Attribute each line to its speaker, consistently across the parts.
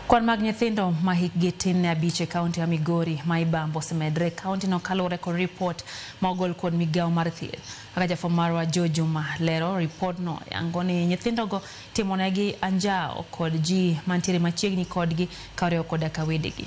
Speaker 1: Kwan mag nyithindo ma hikgi tin ne 5 e kaunti ya Migori ma Ibambo osemedre e kaunti no kaluwore kod ripot ma ogol kod migawo mar thieth. Kaka jafwambo marwa Joe Juma lero, ripodno yango ni nyithindogo timonegi anjawo kod ji mantiere machiegni kodgi ka oriwo koda ka wedegi.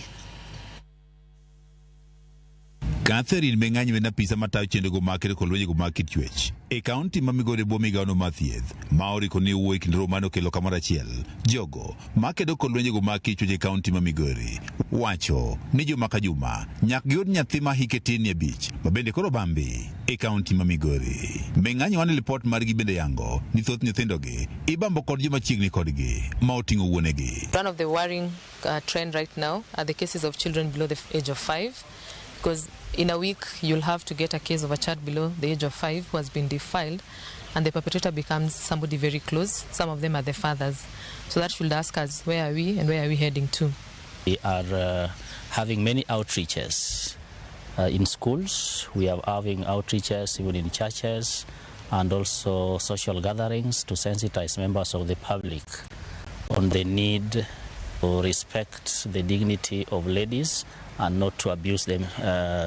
Speaker 2: Catherine Meng'anyi en apisa matayo chenrogo mag kedo kod lwenjego mag kit chwech e kaunti ma Migori e bwo migawono mar thieth ma oriko ni owuoyo e kind romo mane okelo kamoro achiel jogo makedo kod lwenjego mag kit chwech e kaunti ma Migori wacho ni juma ka juma nyaka giyud nyathi ma hike tin ni 5 ma bende koro bambi e kaunti ma Migori. Meng'anyi wane lipot margi bende yango ni thoth nyithindogi ibambo kod joma chiegni kodgi ma oting'o wuonegi.
Speaker 3: One of the worrying trend right now are the cases of children below the age of 5, because in a week you'll have to get a case of a child below the age of 5 who has been defiled, and the perpetrator becomes somebody very close. Some of them are the fathers. So that should ask us, where are we and where are we heading to?
Speaker 4: We are having many outreaches in schools. We are having outreaches even in churches and also social gatherings to sensitize members of the public on the need to respect the dignity of ladies and not to abuse them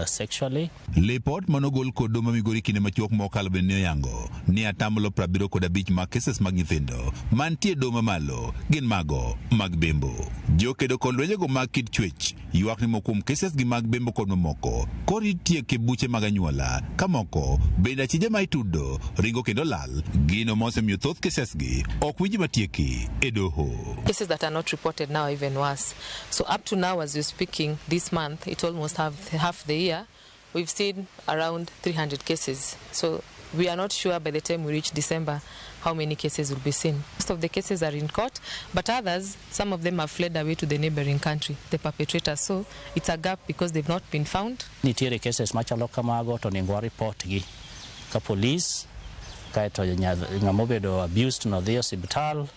Speaker 4: sexually.
Speaker 2: Lipot manogol kod doho ma Migori kinde machuok mokalo bende ne oyango ni 75% mag cases mag nyithindo mantie doho mamalo gin mago mag bembo. Jokedo kod lwenjego mag kit chwech ywak ni moko kuom cases gi mag bembo kod mamoko koro itieko e buche mag anyuola ka moko bende achije ma itudo ringo kendo lal, gino ma osemiyo thoth cases gi ok winj matieki e doho.
Speaker 3: Cases that are not reported now are even worse. So up to now, as we're speaking, this month, it's almost half the year, we've seen around 300 cases. So we are not sure by the time we reach December how many cases will be seen. Most of the cases are in court, but others, some of them have fled away to the neighboring country, the perpetrators. So it's a gap because they've not been found.
Speaker 4: Nitiere cases machalo kamago to onego report gi ka police, kaeto ng'ama obedo abused no dhi osiptal,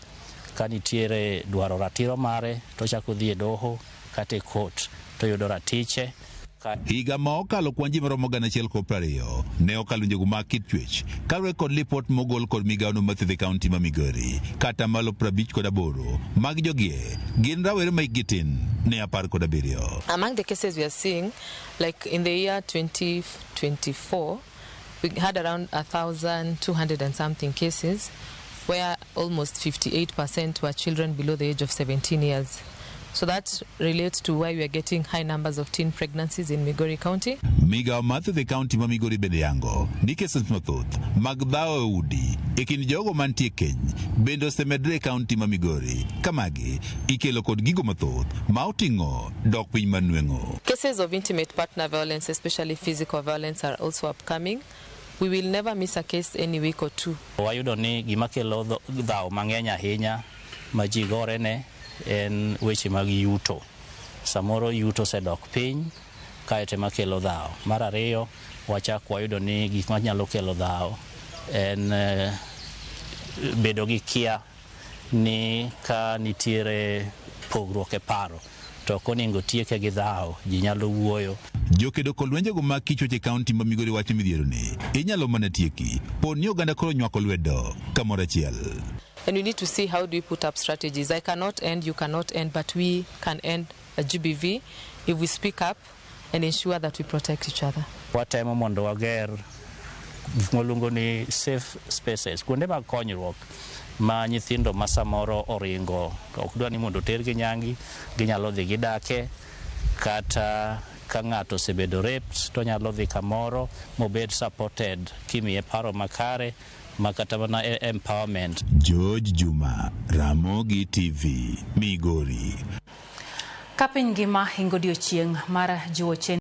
Speaker 4: ka nitiere dwaro ratiro mare to ochako dhi e doho kata e court to yudo ratiche.
Speaker 2: Higa ma okalo kwan ji maromo 1,020 ne okalo njogo mag kit chwech kaluwore kod lipot mogol kod migawono mar thieth e kaunti ma Migori. Kata malo 58 mag jogie gin rawere ma hikgi tin ne 17.
Speaker 3: Among the cases we are seeing, like in the year 2024, we had around 1,200 and something cases where almost 58% were children below the age of 17 years. So that relates to why we are getting high numbers of teen pregnancies in Migori County.
Speaker 2: Migawo mar thieth e kaunti ma Migori bende yango ni cases mathoth mag dhawo e udi e kind jogo mantie keny bende osemedre e kaunti ma Migori. Ka magi ikelo kod gigo mathoth ma oting'o dok piny mar nweng'o.
Speaker 3: Cases of intimate partner violence, especially physical violence, are also upcoming. We will never miss a case any week or two.
Speaker 4: Wayudo ni gima kelo dhawo mang'eny ahinya ma ji gorene en weche mag yuto. Samoro yuto osedok piny, kaeto ema kelo dhawo. Mar ariyo, wachak wayudo ni gik manyalo kelo dhawo en bedo gi kia ni ka nitiere pogruok e paro to ok onego tieke gi dhawo, ji nyalo wuoyo.
Speaker 2: Jokedo kod lwenjego mag kit chwech e kaunti ma Migori wacho midhiero ni inyalo mana tieki po ni oganda koro nywako lwedo kamoro achiel.
Speaker 3: And we need to see how do we put up strategies. I cannot end, you cannot end, but we can end a GBV if we speak up and ensure that we protect each other.
Speaker 4: Watemo mondo wager gik mwaluongo ni safe spaces, kuonde mag konyruok ma nyithindo ma samoro oringo ok dwa ni mondo otergi nyangi, ginyalo dhi gidake, kata ka ng'ato osebedo raped to onyalo dhi kamoro mobed supported kimiye paro makare ma kata mana empowerment.
Speaker 2: George Juma, Ramogi TV, Migori.
Speaker 1: Ka piny ngima hingo odiochieng' mar jiwo chenro